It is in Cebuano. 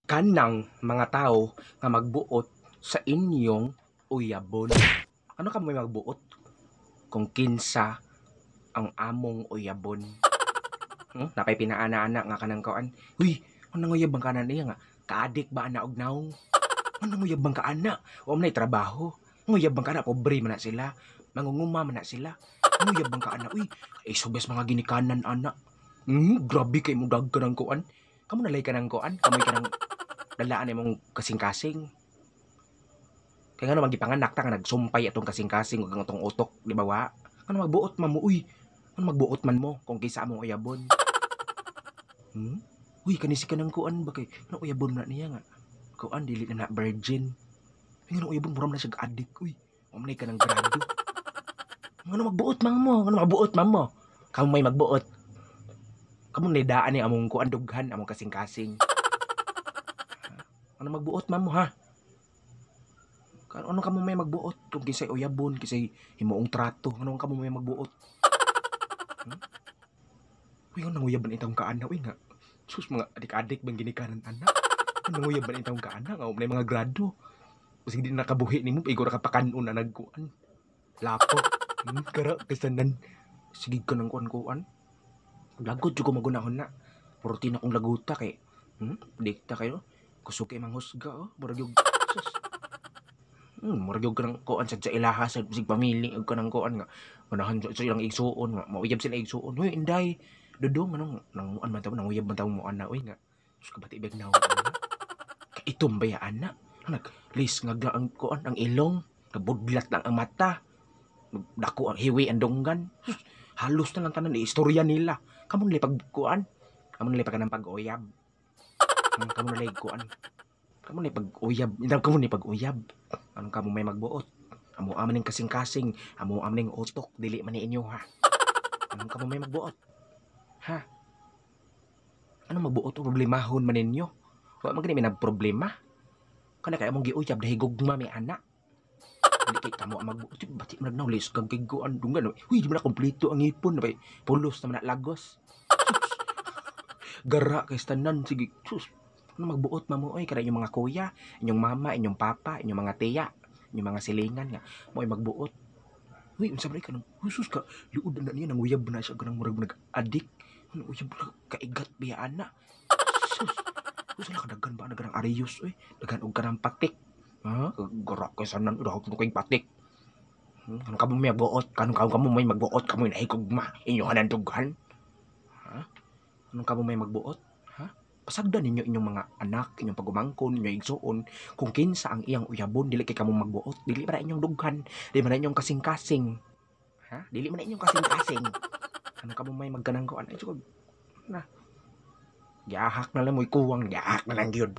Kanang mga tao nga magbuot sa inyong uyabon. Ano ka may magbuot kung kinsa ang among uyabon? Hmm? Napay pinaana-ana nga kanang kuan. Uy, ano uyab bang kanan niya nga? Kaadik ba ana og nawong? Ano uyab bang kaana? Wa man nay trabaho. Nguyab bang kaana, pobre man na sila. Mangunguma man na sila. Nguyab bang kaana? Uy, kay subes mga ginikanan ana. Grabe kay mo dag ka ng kuan. Kamo nalay ka ng kuan? Kamoy ka ng dalaan imong kasing-kasing. Kaya nga naman gipanganak ta nga nagsumpay atong kasing-kasing ug ang atong utok, di ba wa? Ano magbuot man mo, uy? Ano magbuot man mo kung kinsa among uyabon? Hmm? Uy, kani si kanang kuan ba kay ano uyabon na niya nga? Kuan dili na na virgin. Ay, ano uyabon mura man na siya adik, uy. Wa man ka ng grado. Ano magbuot man mo? Ano magbuot man mo? Kamo may magbuot. Kamo nidaan ni among kuan dughan, among kasing-kasing. Ano magbuot man mo, ha? Ano kamo may magbuot kung kinsay uyabon, kinsay himuong trato, ano kamo may magbuot? Hmm? Uy, ano nanguyab man itong kaana, uy nga. Sus, mga adik-adik bang ginikanan anak? Ano nanguyab man itong kaana nga may mga grado. Kasi hindi na nakabuhi nimo, igor ka pakanon na nagkuan. Lapo. Kara kasanan. Sige ka ng kuan-kuan. Lagot jud ko magunahon na. Purti na kong laguta kay. Dikta kayo. Kusog kay manghusga oh. Murag yung sus. Murag yung kanang kuan sa ilaha sa sig pamilya ug kanang kuan nga ganahan sa ilang igsuon nga mauyab sila igsuon. Hoy inday, dudong anong nanguan man tawo, nanguyab man tawo mo ana oy nga. Sus kabati beg naw. Kaitom ba ya ana? Nag lis nga ang kuan ang ilong, nagbudlat lang ang mata. Dako ang hiwi ang dunggan. Sus, halos na lang tanan istorya nila. Kamo nila pagkuan. Kamo nila pag pag-uyab. Kamo nila kuan. Kamo nila pag-uyab. Kamo nila pag-uyab. Anong kamo may magbuot? Amo aman ning kasing-kasing, amo aman ning utok, dili man ni inyo ha. Anong kamo may magbuot? Ha? Anong magbuot o problemahon man ninyo? Wa man gani may nagproblema. Kana kay among giuyab dahil gugma may anak. Hindi kay kamo ang magbuot. Bati man nagnaw kag kiguan dunggan. Uy, di man na kompleto ang ipon. Bay, pulos naman na lagos. Sus. Gara kay tanan sige. Sus. Ano magbuot man mo oy kada inyong mga kuya, inyong mama, inyong papa, inyong mga tiya, inyong mga silingan nga mo ay magbuot. Uy, unsa man kanang husus ka, luod na niya nanguyab na siya kanang murag nag-adik. Ano uyab na kaigat biya ana. Sus. Usa la kadagan ba na kanang ariyos oy, daghan og kanang patik. Ha? Gara kay sanan ura ko kay patik. Ano kamo may magbuot? Kano kamo kamo may magbuot? Kamo nahigugma inyo hanan dughan. Ha? Anong kamo may magbuot? Ha? Pasagdan ninyo inyong mga anak, inyong pagumangkon, inyong igsuon, kung kinsa ang iyang uyabon, dili kay kamo magbuot, dili man na inyong dughan, dili man na inyong kasing-kasing. Ha? Dili man na inyong kasing-kasing. Ano kamo may magkanang kuan? Ay, na. Giahak na lang mo ikuwang, giahak na lang gyud.